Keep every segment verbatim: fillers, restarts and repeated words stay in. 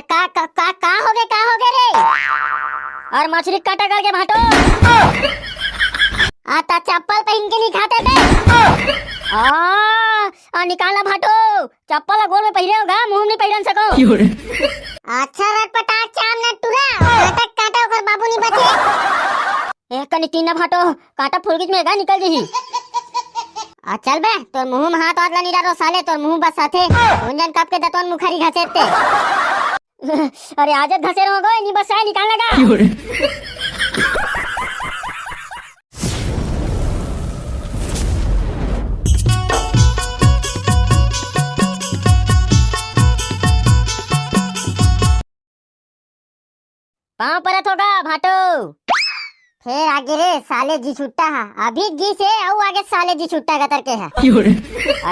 का, का, का, का होगे, का होगे रे? अरे मछरी काटा करके भाटो। आ, त चप्पल पहिन के नइ खाते ते? आ, आ, निकाल ला भाटो। चप्पल ला गोड़ में पहिरे हो गा, मुंह में नइ पहिरन सको। अच्छा रटपटाक चाम न टुरा, काटा, काटा ओकर बाबू नइ बचे। ए, कनी टीना भाटो, काटा फुलकिच में गा निकल जही। आ, चल बे, तोर मुंह में हाथ वाथ ला नइ डारो साले, तोर मुंह बस आथे। उन जन कब के दतवन मुखरी घसेते। अरे आजत घसे रहो गो, नइ बस आए निकाल लगा। पाँव परत हो गा भाटो। फेर आगे रे साले जी छुट्टा हा, अभी जी से अउ आगे साले जी छुट्टा गतर के हा।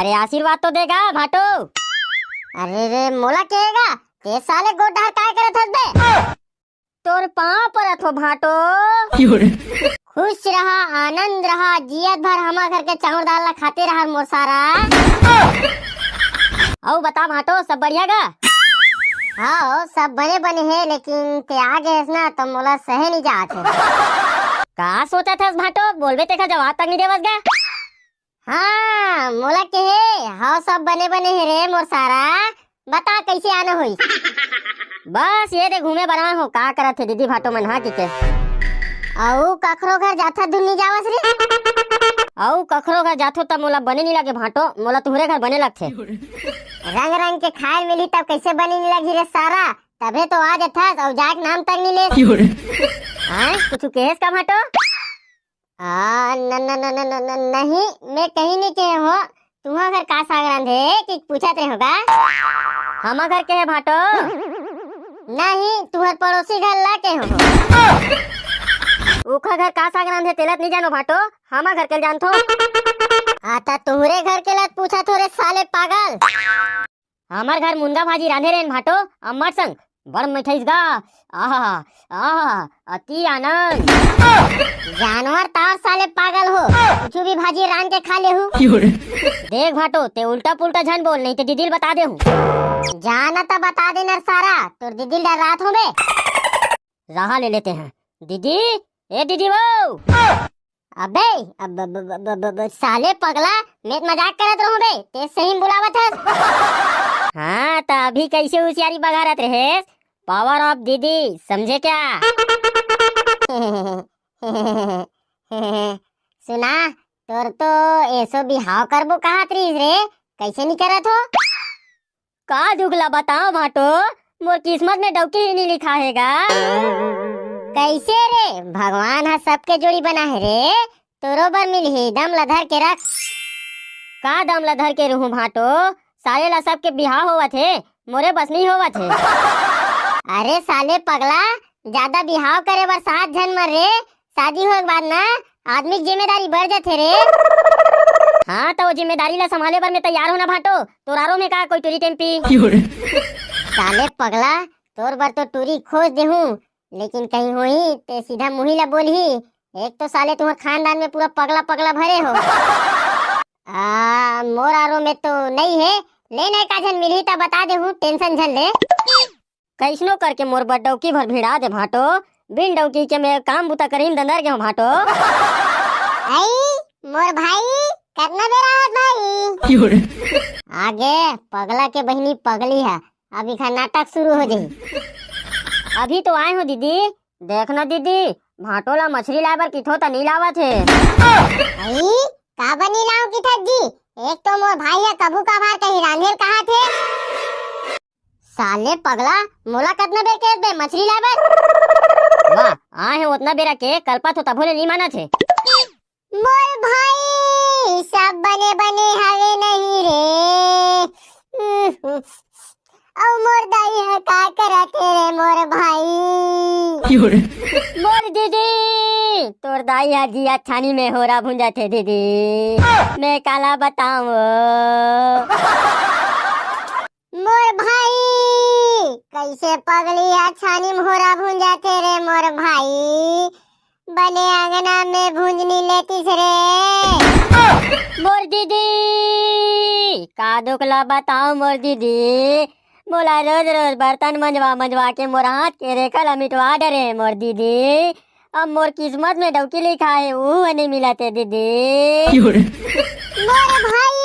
अरे आशीर्वाद तो देगा भाटो। अरे रे मोला केगा, ते साले गोड़ डहर काय करत हस बे? तोर पाँव परत हो भाटो। खुश रहा, आनंद रहा, जियत भर हमर घर के चाउर दाल ला खाते रहा मोर सारा। अउ बता भाटो, सब बढ़िया गा? हाँ, सब बने बने हे, लेकिन ते आ गए हस ना, त मोला सहे नइ जात हे। का सोचत हस भाटो? बोलबे तेखर जवाब तक नइ देवस गा। हाँ, मोला केहे, हव सब बने बने हे रे मोर सारा। बता कइसे आना होइस? बस ये दे घूमे बर आए हो, का करत हे दीदी भाटो मन हा कहिके। अउ कखरो घर जाथा धुन नइ जावस रे? अउ कखरो घर जाथो त मोला बने नइ लगे भाटो, मोला तुहरे घर बने लगथे। रंग रंग के खाए मिलही तब कइसे बने नइ लगही रे सारा? तभे तो आ जथस अउ जाए के नाम तक नइ लेस। हाँ, कुछु केहेस का भाटो? आ, न, न, नहीं, मैं कहीं नइ केहे हो। तुहर घर का साग रांधे कि पूछत रहे हो गा? हमर घर के हे भाटो? नहीं, तुहर पड़ोसी घर ला केहे हो। ओखर घर का साग रांधे तेला त नइ जानो भाटो, हमर घर के ल जानथो। आ, त तुहरे घर के ला पूछत हो रे साले पागल। हमर घर मुनगा भाजी रांधे रेन भाटो, अम्मट संग बड़ मिठाइस गा। आहा, आहा, अति आनंद। जानवर तार साले पागल हो, कुछु भी भाजी रांध के खा लेहू। देख भाटो, ते उल्टा पुल्टा झन बोल, नहीं ते दीदी ल बता देहूं। जाना त बता दे नर सारा, तोर दीदी ल डरात हो बे। रहा ले लेते हैं। दीदी, ए दीदी वो। अबे, अब, ब, ब, ब, ब, ब, ब, साले पगला, मैं त मजाक करत रहूं बे, ते सही में बुलावत हस। हाँ, त अभी कइसे हुसियारी बघारत रहेस? Power of दीदी, समझे क्या? सुना, तोर तो एसो बिहाव करबो कहत रहिस रे, कइसे नइ करत हो? का दुख ला बताओ भाटो, मोर किस्मत में डौकी ही नइ लिखा हे गा। कइसे रे, भगवान ह सबके जोड़ी बना हे रे, तोरो बर मिलही, दम ला धर के रख। का दम ला धर के रहूं भाटो, साले ला सबके बिहाव होवत हे, मोरे बस नइ होवत हे। अरे साले पगला, जादा बिहाव करे बर सात झन मर रे, शादी होए के बाद ना आदमी के जिम्मेदारी बढ़ जाथे रे। हाँ, त वो जिम्मेदारी ला संभाले बर मैं तैयार हों ना भाटो, तोर आरो में का कोई टूरी टेम्पी? साले पगला, तोर बर तो टूरी खोज देहूं, लेकिन कहीं होही ते सीधा मुही ला बोलही। एक तो साले तुम्हर खानदान में पूरा पगला पगला भरे हो। आ, मोर आरो में तो नइ हे, ले ना का झन मिलही त बता देहूं, tension झन ले। कइसनो करके मोर बर डौकी भर भिड़ा दे भाटो, बिन डौकी के मैं काम बुता करिन दंदर गेहूं भाटो। आई, मोर भाई, कतना बेरा होत भाई? आगे पगला के बहिनी पगली हे, अब इखर नाटक शुरू हो जाही। अभी तो आए हो दीदी, देख ना दीदी, भाटो ला मछरी लाए बर किथो त नइ लावत हे। आई, काबर नइ लाऊं किथस जी? एक तो मोर भाई ह कभू कभार कहीं रांधेल कहाथे। साले पगला, मोला कतना बेर केहेस बे मछरी लाए बर? वाह, आए हे ओतना बेरा के, कलपत हो तभो ले नइ मानत हे। मोर भाई, सब बने बने हवे नहीं रे। अउ मोर दाई ह का करत हे रे मोर भाई? मोर दीदी, तोर दाई ह जिया छानी में होरा भूंजत हे दीदी, मैं काला बताऊं। मोर भाई, कइसे पगली ह छानी में होरा भूंजत हे रे मोर भाई, बने अंगना में भूंजनी लेतिस रे। मोर दीदी, का दुख ला बताओ मोर दीदी, मोला रोज रोज बर्तन मंजवा मंजवा के मोर हाथ के रेखा ला मिटवा डरे मोर दीदी। अब मोर किस्मत में डौकी लिखा हे, उहू नइ मिलत हे दीदी। मोर भाई,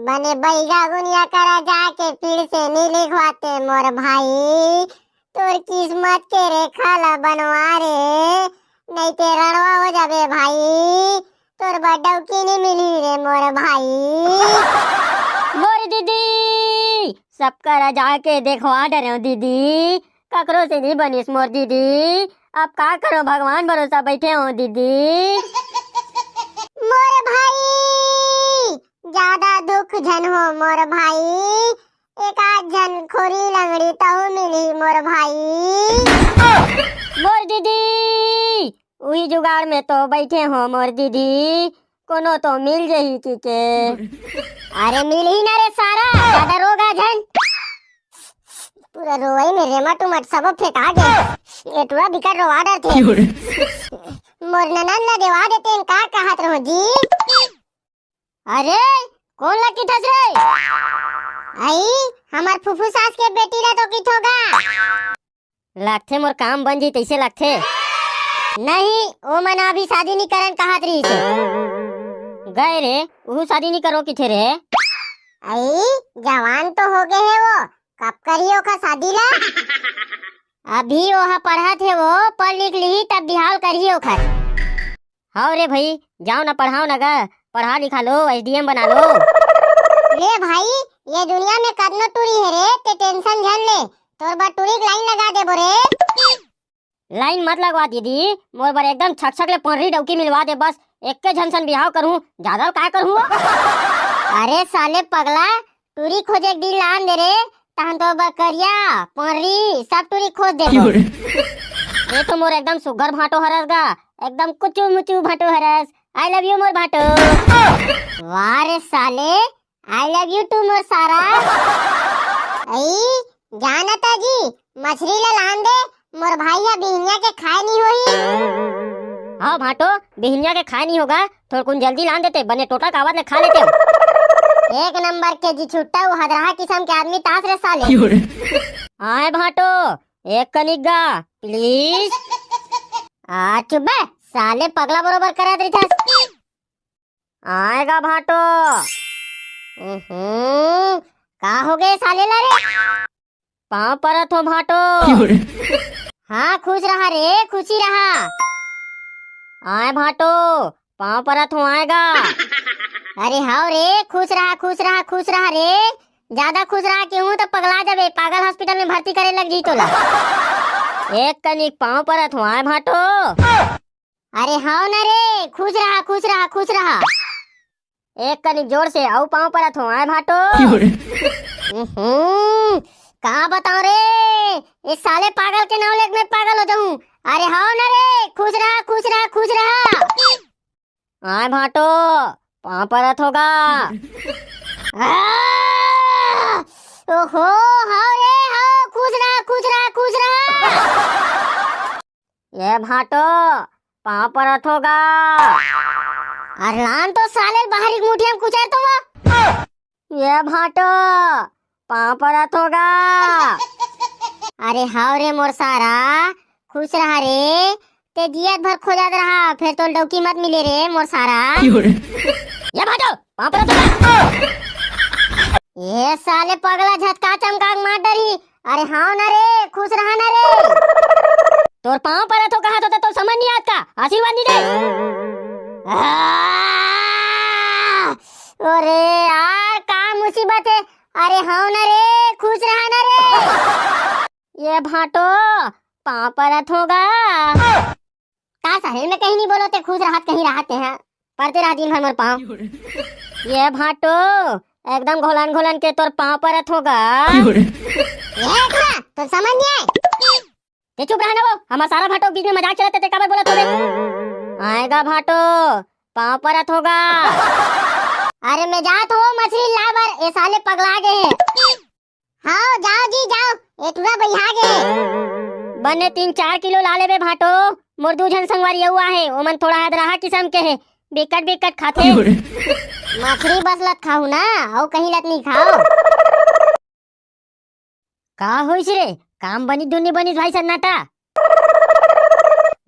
बने बइगा गुनिया करा जाके फिर से नइ लिखवाते मोर भाई। तोर किस्मत के रेखा ला बनवा रे, नइ ते रणवा हो जाबे भाई। तोर बर डौकी नइ मिलही रे मोर भाई। मोर दीदी, सबकर जाके देखवा डरेंव दीदी, ककरो से नइ बनिस मोर दीदी। अब का करों, भगवान भरोसा बइठे हों दीदी। मोर भाई, जादा दुख झन हो मोर भाई, एक आध झन खोरी लंगड़ी तहू मिलही मोर भाई। मोर दीदी, उही जुगाड़ में तो बइठे हों मोर दीदी, कोनो तो मिल जही कि के। अरे मिलही ना रे सारा, जादा रोगा झन। पूरा रोवई में रेमट उमट सबो फेंका गे। ए टूरा बिकट रोवा डरथे। मोर ननद ला देवा देतेन, का कहत रहों जी? अरे, कोन ला किथस रे? अई, हमर फुफू सास के बेटी ला तो किथों गा। लागथे मोर काम बन जही तइसे लागथे। नहीं, ओमन अभी शादी नइ करन कहत रहिस हे। गय रे, उहू शादी नइ करों किथे रे। अई, जवान तो हो गे हे वो, कब करही ओखर शादी ला? अभी ओहा पढ़त हे वो, पढ़ लिख लिही तब बिहाव करही ओखर। हव रे भई, जाव ना पढ़ाव ना गा, पढ़ा लिखा लो, एसडीएम बना लो। ले भाई, ये दुनिया में कतनो टूरी हे रे, ते tension झन ले, तोर बर टूरी के line लगा देबो रे। Line मत लगवा दीदी, मोर बर एकदम छक छक ले पंड़री डौकी मिलवा दे बस, एक्के झन सन बिहाव करहूं, जादा काय करहूं? अरे साले पगला, टूरी खोजे के दिन लान दे रे, तहन तो बकरिया, पंड़री, सब टूरी खोज देबो। ये तो मोर एकदम सुग्घर भांटो हरस गा, एकदम कुचू मुचू भांटो हरस। I love you मोर भांटो। वाह रे साले, I love you too मोर सारा। अई, जानता जी, मछरी ला लान दे, मोर भाई ह बिहनिया के खाए नइ होही। हव भांटो, बिहनिया के खाए नइ होगा, थोरकुन जल्दी लान देते, बने टोटा कावत ले खा लेते। एक नंबर के जी छुट्टा, वो हदरहा किसम के आदमी तास रे साले। आय भांटो, एक कनिक गा, please। आ चुप बे, साले पगला बरोबर करत रहिथस। आय गा भांटो। उहुं, का हो गे साले ला रे? पांव परत हों भांटो। हाँ, खुश रहा रे, खुशी रहा। आय भांटो, पांव परत हों, आय गा। अरे हव रे, खुश रहा, खुश रहा, खुश रहा रे। जादा खुश रहा केहू त पगला जाबे, पागल hospital में भर्ती करे लग जही तोला। एक कनिक पांव परत हों, आय भांटो। अरे हव ना रे, खुश रहा, खुश रहा, खुश रहा। एक कनिक जोर से अउ पांव परत हों, आय भांटो। उहुं, का बतांव रे, ए साले पागल के नाव लेके मैं पागल हो जाहूं। अरे हव ना रे, खुश रहा, खुश रहा, खुश रहा। आय भांटो, पांव परत हों गा। आ, ओहो, हव रे, हव, खुश रहा, खुश रहा, खुश रहा। ये भांटो, पांव परत हों गा। अरे लान तो साले बाहरी मुठिया में कुचर तो वो। ये भांटो, पांव परत हों गा। अरे हव रे मोर सारा, खुश रहा रे, ते जियत भर खोजत रहा, फेर तोल डौकी मत मिले रे मोर सारा। ये भांटो, पांव परत हों गा। ये साले पगला झटका चमका के मार डरही। अरे हव ना रे, खुश रहा ना रे। तोर पांव परत हों कहत हों त तोर समझ नइ आत का? आशीर्वाद नइ दे। आ, अरे यार, का मुसीबत हे? अरे हव ना रे, खुश रहा ना रे। ये भांटो, पांव परत हों गा। का साले, मैं कहीं नइ बोलों, ते खुश रहत कहीं रहत हे, परते रहा दिन भर मोर पांव। ये भांटो, एकदम घोलन घोलन के तोर पांव परत हों गा। ये का? तोर समझ नइ आय? ते चुप रहा ना वो, हमर सारा भांटो के बीच में मजाक चलत हे, ते काबर बोलत होबे? आय गा भांटो, पांव परत हों गा। अरे मैं जात हों मछरी लाय बर, ए साले पगला गे हे। हव, जाव जी, जाव, ए टूरा बइहा गे। बने तीन चार किलो ला लेबे भांटो, मोर दू झन संगवारी अउ आहे, ओमन थोड़ा हदरहा किसम के हे, बिकट बिकट खाथे। मछरी बस लत खाहू ना, अउ कहीं लत नइ खाव। का होइस रे? काम बनिस धुन नइ बनिस भाई सन्नाटा?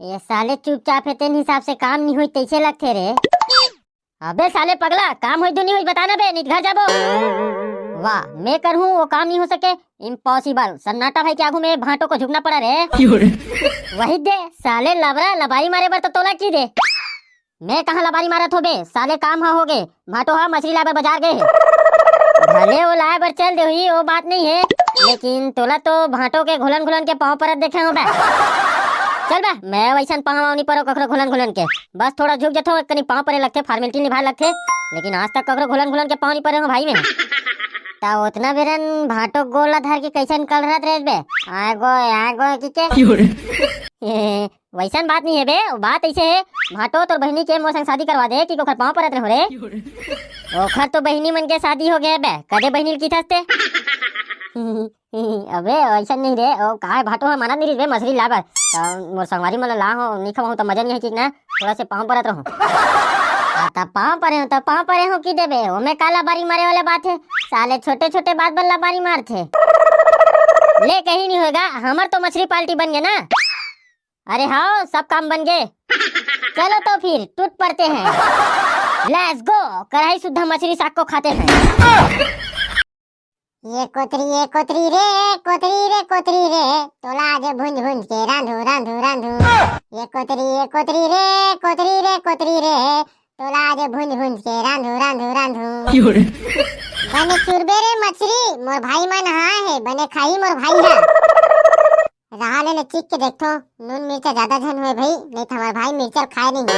ये साले चुपचाप हे, तेन हिसाब से काम नइ होई तइसे लगथे रे। अबे साले पगला, काम होइस धुन नइ होइस बता ना बे, नइ त घर जाबो। वाह, मैं करहूँ वो काम नइ हो सके, impossible। सन्नाटा भाई के आगू में भांटो को झुकना पड़ा रे। क्यों रे? वही दे, साले लबरा लबारी मारे बर तो तोला की दे। मैं कहाँ लबारी मारत हो बे? साले काम ह होगे, भांटो ह मछरी लाए बर बाजार गे हे। भले वो लाए बर चल दे होही, वो बात नइ हे, लेकिन तोला तो भांटो के घुलन घुलन के पाँव परत देखे हों बे। चल बे, मैं वइसन पाँव वाँव नइ परों कखरो घुलन घुलन के। बस थोड़ा झुक जथों, कनी पाँव परे लगथे, formality निभाए लगथे, लेकिन आज तक कखरो घुलन घुलन के पाँव नइ परे हों भाई मैं। त ओतना बेरन भांटो गोड़ ला धर के कइसन कलरत रहेस बे? आए गो, आए गो कि के? क्यों रे? वइसन बात नइ हे बे, वो बात अइसे हे, भांटो तोर बहिनी के मोर संग शादी करवा दे कि ओखर पाँव परत रहों रे। ओखर तो बहिनी मन के शादी होगे हे बे, कदे बहिनी ल किथस ते? अबे वइसन नइ रे, वो का हे भांटो ह मानत नइ रिहिस बे मछरी लाए बर। त मोर संगवारी मन ला लाहों, नइ खवाहूँ त मजा नइ हे कि ना, थोड़ा से पाँव परत रहों। आ, त पाँव परे हों, त पाँव परे हों कि देबे, ओमे का लबारी मारे वाला बात हे? साले छोटे छोटे बात बर लबारी मारथे। ले कहीं नइ होय गा, हमर तो मछरी party बन गे ना। अरे हव, सब काम बन गे। चलो तो फिर टूट पड़ते हैं। Let's go, कढ़ाई सुद्धा मछरी साग को खाते हैं। ये कोतरी, ये कोतरी रे, कोतरी रे, कोतरी रे, तोला आज भूंज भूंज के रांधू, रांधू, रांधू। ये कोतरी, ये कोतरी रे, कोतरी रे, कोतरी रे, तोला आज भूंज भूंज के रांधू, रांधू, रांधू। क्यों रे? बने चुरबे रे मछरी, मोर भाई मन हा हे, बने खाही मोर भाई हा। रहा ले, ले चीख के देखथों, नून मिर्चा ज्यादा झन होय भई, नइ त हमर भाई मिर्चा ल खाए नइ हे।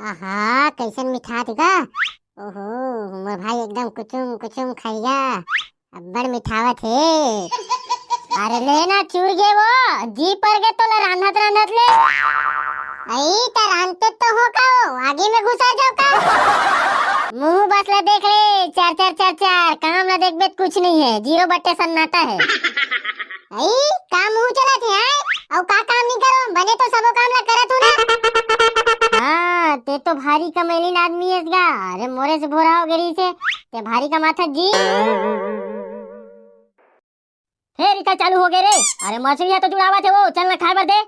आहा, कइसन मिठाथे गा। ओहो, मोर भाई एकदम कुचुम कुचुम खाइया, अब्बड़ मिठावत हे। अरे ले ना चुर गे वो, जी पर गे तोला रांधत रांधत ले। अई त रांधते तो हों का वो, आगी में घुसा जाओं का? मुंह बस ला देख ले, चर चर चर चर, काम ला देखबे त कुछ नइ हे, zero बट्टे सन्नाटा हे। अई, का मुंह चलाथे, हैं? अउ का काम नइ करों? बने तो सबो काम ला करत हों ना। हाँ, ते तो भारी कमैलिन आदमी हस गा। अरे मोरे से भोरा होगे रहिसे, ते भारी कमाथस जी। फेर इका चालू होगे रे। अरे मछरी ह तो जुड़ावत हे वो, चल ना खाए बर दे।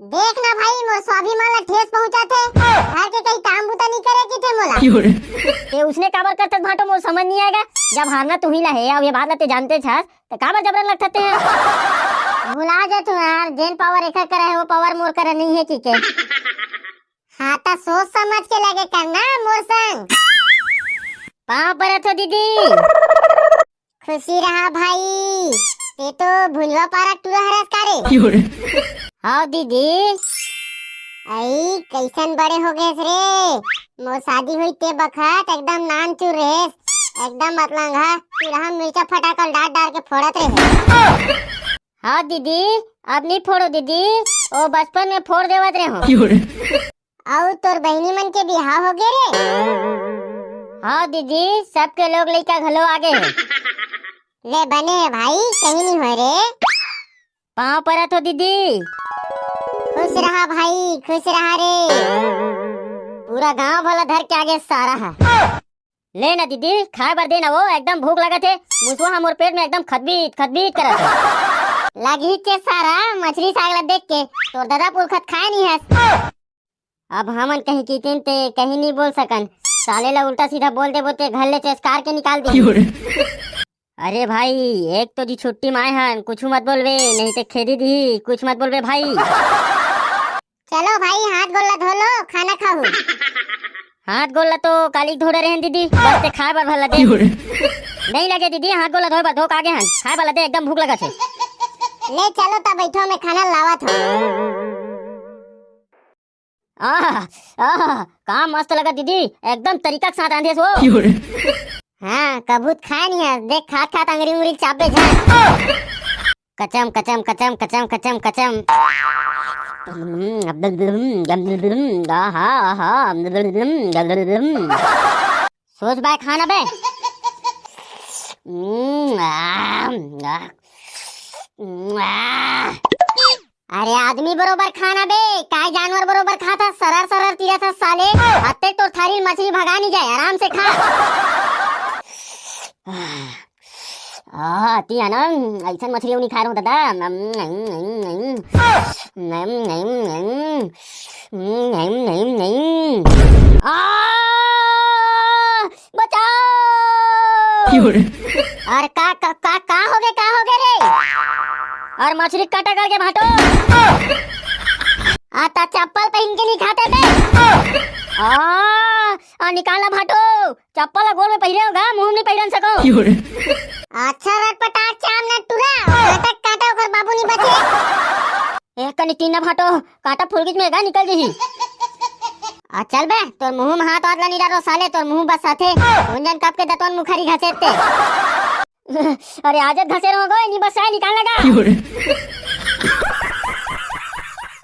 देख ना भाई, मोर स्वाभिमान ला ठेस पहुंचाथे। घर के कहीं काम बुता नइ करे किथे मोला। क्यों रे? ते उसने काबर करथस भांटो, मोर समझ नइ आए गा। जब हारना तुही ला हे, अउ ये बात ला ते जानथस, त काबर जबरन लगथस ते? भुला जा तू यार, जेन power एकर करा हे, वो power मोर करा नइ हे कि के? हाँ, त सोच समझ के लगे करना मोर संग। पाँव परत हों दीदी। खुशी रहा भाई, ते तो भुलवा पारा टूरा हरस का रे? क्यों रे? हव दीदी। अई, कइसन बड़े होगेस रे? मोर शादी होइस ते बखत एकदम नानचुर रहेस, एकदम मतलंगहा, चूल्हा म मिर्चा फटाका ल डार डार के फोड़त रहे। हव दीदी, अब नइ फोड़ों दीदी, वो बचपन में फोड़ देवत रहे हों। क्यों रे? अउ तोर बहिनी मन के बिहाव होगे रे? हव दीदी, सबके लोग लइका घलो आगे हे। ले बने हे भाई, कहीं नइ होय रे। पाँव परत हों दीदी। खुश रहा भाई, खुश रहा रे। पूरा गांव भला धर के आगे सारा ह। ले ना दीदी, खाए बर दे ना वो, एकदम भूख लगत हे। मुसवा ह मोर पेट में एकदम खदबीत खदबीत करत हे। लगही के सारा मछरी साग ला देख के, तोर ददा पुरखा त खाए नइ हस। अब हमन कहीं कितेन ते कहीं नइ बोल सकन। साले ला उल्टा सीधा बोल देबो ते घर ले चेसकार के निकाल दे। क्यों रे? अरे भाई, एक तो जी छुट्टी म आए हन, कुछु मत बोलबे, नइ ते खेदी दिही, कुछ मत बोलबे भाई। चलो भाई, हाथ गोड़ ला धो लो, खाना खाहू। हाथ गोड़ ला तो काली धोड़े रहेन दीदी, बस ते खाए बर भर ला दे। क्यों रे? नइ लगे दीदी, हाथ गोड़ ला धोए बर धोक आगे हन, खाए बर ला दे, एकदम भूख लगत हे। ले चलो त बइठो, मैं खाना लावत हों। आह, आह, का मस्त लगा दीदी, एकदम तरीका के साथ रांधेस वो। क्यों रे? हाँ, कभू त खाए नइ हस, देख खात खात अंगरी उंगरी चापे झन। कचम, कचम, कचम, कचम, कचम, कचम। आहा, आहा। सोच बाय खाना बे। हम्म, आ, आ, आ। अरे आदमी बरोबर खाना बे, काय जानवर बरोबर खाथस, सरर सरर तीरथस साले। अत्ते तोर थारी मछली भगा नइ जाए, आराम से खा। आ, तिया ना, अइसन मछरी नी खाए रहूं दादा। नम, नम, नम, नम। नम, नम, नम। नम, नम, नम, नम। आ! बचाओ! क्यों रे? अरे का, का, का, का होगे, का होगे रे? अरे मछरी काटा गलगे भाटो। आ, त चप्पल पहिन के नी खाते बे। आ, आ, निकाल ना भाटो। चप्पल ला गोड़ में पहिरे हो गा, मुंह में नी पहिरन सको। क्यों रे? अच्छा रटपटार चाम ना टुरा, काटा, काटा ओकर बाबू नी बचे। एक कनी तीन ना भाटो, काटा फुलगिच में गा निकल जही। आ चल बे, तोर मुंह में हाथ वाथ ला नी डारो साले, तोर मुंह बस आथे। उन जन कब के दतवन मुखारी घसेते। अरे आजत घसे रहो गो, नी बस आए निकाल लगा। क्यों रे?